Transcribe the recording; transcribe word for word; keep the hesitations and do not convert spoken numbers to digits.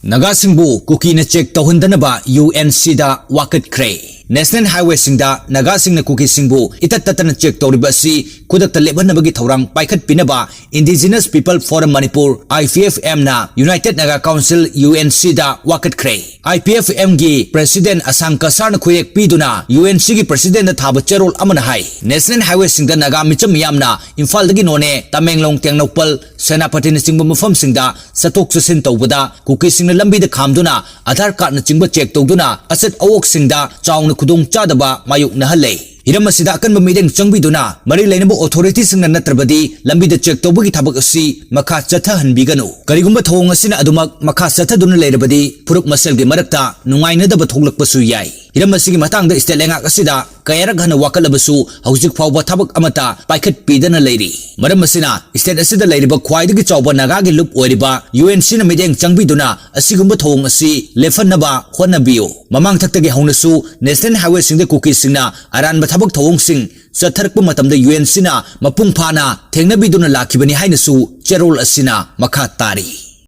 ꯅꯥꯒꯥꯁꯤꯡꯕꯨ ꯀꯨꯀꯤꯅ check ꯇꯧꯍꯟꯗꯅꯕ U N ꯁꯤꯗ ꯋꯥꯀꯠꯈ꯭ꯔꯦ꯫ National ꯍꯥꯏꯋꯦꯁꯤꯡꯗ ꯅꯥꯒꯥꯁꯤꯡꯅ ꯀꯨꯀꯤꯁꯤꯡꯕꯨ ꯏꯇꯠ ꯇꯠꯇꯅ check ꯇꯧꯔꯤꯕ ꯑꯁꯤ ꯈꯨꯗꯛꯇ ꯂꯦꯞꯍꯟꯅꯕꯒꯤ ꯊꯧꯔꯥꯡ ꯄꯥꯏꯈꯠꯄꯤꯅꯕ Indigenous People Forum Manipur, I P F M, ꯅ United Naga Council, U N C, the ꯋꯥꯀꯠꯈ꯭ꯔꯦ꯫ I P F M ꯒꯤ president ꯑꯁꯥꯡ ꯀꯁꯥꯔꯅ ꯈꯨꯌꯦꯛ ꯄꯤꯗꯨꯅ U N C ꯒꯤ president ꯗ ꯊꯥꯕ ꯆꯦꯔꯣꯜ ꯑꯃꯅ ꯍꯥꯏ, ꯅꯦꯁꯅꯦꯜ ꯍꯥꯏꯋꯦꯁꯤꯡꯗ ꯅꯥꯒꯥ ꯃꯤꯆꯝ ꯃꯤꯌꯥꯝꯅ ꯏꯝꯐꯥꯜꯗꯒꯤ ꯅꯣꯅꯦ, ꯇꯃꯦꯡꯂꯣꯡ, ꯇꯦꯡꯅꯧꯄꯜ, ꯁꯦꯅꯥꯄꯇꯤꯅꯆꯤꯡꯕ ꯃꯐꯝꯁꯤꯡꯗ ꯆꯠꯊꯣꯛ ꯆꯠꯁꯤꯟ ꯇꯧꯕꯗ ꯀꯨꯀꯤꯁꯤꯡꯅ ꯂꯝꯕꯤꯗ ꯈꯥꯝꯗꯨꯅ ꯑꯥꯙꯥꯔ ꯀꯥꯔꯗꯅꯆꯤꯡꯕ ꯆꯦꯛ ꯇꯧꯗꯨꯅ ꯑꯆꯠ ꯑꯋꯣꯛꯁꯤꯡꯗ ꯆꯥꯎꯅ ꯈꯨꯗꯣꯡꯆꯥꯗꯕ ꯃꯥꯌꯣꯛꯅꯍꯜꯂꯦ꯫ ꯍꯤꯔꯝ ꯑꯁꯤꯗ ꯑꯀꯟꯕ ꯃꯤꯠꯌꯦꯡ ꯆꯪꯕꯤꯗꯨꯅ ꯃꯔꯤ ꯂꯩꯅꯕ ꯑꯣꯊꯣꯔꯤꯇꯤꯁꯤꯡꯅ ꯅꯠꯇ꯭ꯔꯕꯗꯤ ꯂꯝꯕꯤꯗ ꯆꯦꯛ ꯇꯧꯕꯒꯤ ꯊꯕꯛ ꯑꯁꯤ ꯃꯈꯥ ꯆꯠꯊꯍꯟꯕꯤꯒꯅꯨ꯫ ꯀꯔꯤꯒꯨꯝꯕ ꯊꯧꯑꯣꯡ ꯑꯁꯤꯅ ꯑꯗꯨꯃꯛ ꯃꯈꯥ ꯆꯠꯊꯗꯨꯅ ꯂꯩꯔꯕꯗꯤ ꯐꯨꯔꯨꯞ ꯃꯁꯦꯜꯒꯤ ꯃꯔꯛꯇ ꯅꯨꯡꯉꯥꯏꯅꯗꯕ ꯊꯣꯛꯂꯛꯄꯁꯨ ꯌꯥꯏ꯫ ꯍꯤꯔꯝ ꯑꯁꯤꯒꯤ ꯃꯇꯥꯡꯗ ꯁ꯭ꯇꯦꯠ ꯂꯩꯉꯥꯛ ꯑꯁꯤꯗ ꯀꯌꯥꯔꯛ ꯍꯟꯅ ꯋꯥꯀꯠꯂꯕꯁꯨ ꯍꯧꯖꯤꯛ ꯐꯥꯎꯕ ꯊꯕꯛ ꯑꯃꯠꯇ ꯄꯥꯏꯈꯠꯄꯤꯗꯅ ꯂꯩꯔꯤ꯫ ꯃꯔꯝ ꯑꯁꯤꯅ ꯁ꯭ꯇꯦꯠ ꯑꯁꯤꯗ ꯂꯩꯔꯤꯕ ꯈ꯭ꯋꯥꯏꯗꯒꯤ ꯆꯥꯎꯕ ꯅꯥꯒꯥꯒꯤ ꯂꯨꯞ ꯑꯣꯏꯔꯤꯕ U N C ꯅ ꯃꯤꯠꯌꯦꯡ ꯆꯪꯕꯤꯗꯨꯅ ꯑꯁꯤꯒꯨꯝꯕ ꯊꯧꯑꯣꯡ ꯑꯁꯤ ꯂꯦꯞꯍꯟꯅꯕ ꯍꯣꯠꯅꯕꯤꯌꯨ꯫ ꯃꯃꯥꯡ ꯊꯛꯇꯒꯤ ꯍꯧꯅꯁꯨ ꯅꯦꯁꯅꯦꯜ ꯍꯥꯏꯋꯦꯁꯤꯡꯗ ꯀꯨꯀꯤꯁꯤꯡꯅ ꯑꯔꯥꯟꯕ ꯊꯕꯛ ꯊꯧꯑꯣꯡꯁꯤꯡ ꯆꯠꯊꯔꯛꯄ ꯃꯇꯝꯗ U N C ꯅ ꯃꯄꯨꯡ ꯐꯥꯅ ꯊꯦꯡꯅꯕꯤꯗꯨꯅ ꯂꯥꯛꯈꯤꯕꯅꯤ ꯍꯥꯏꯅꯁꯨ ꯆꯦꯔꯣꯜ ꯑꯁꯤꯅ ꯃꯈꯥ ꯇꯥꯔꯤ꯫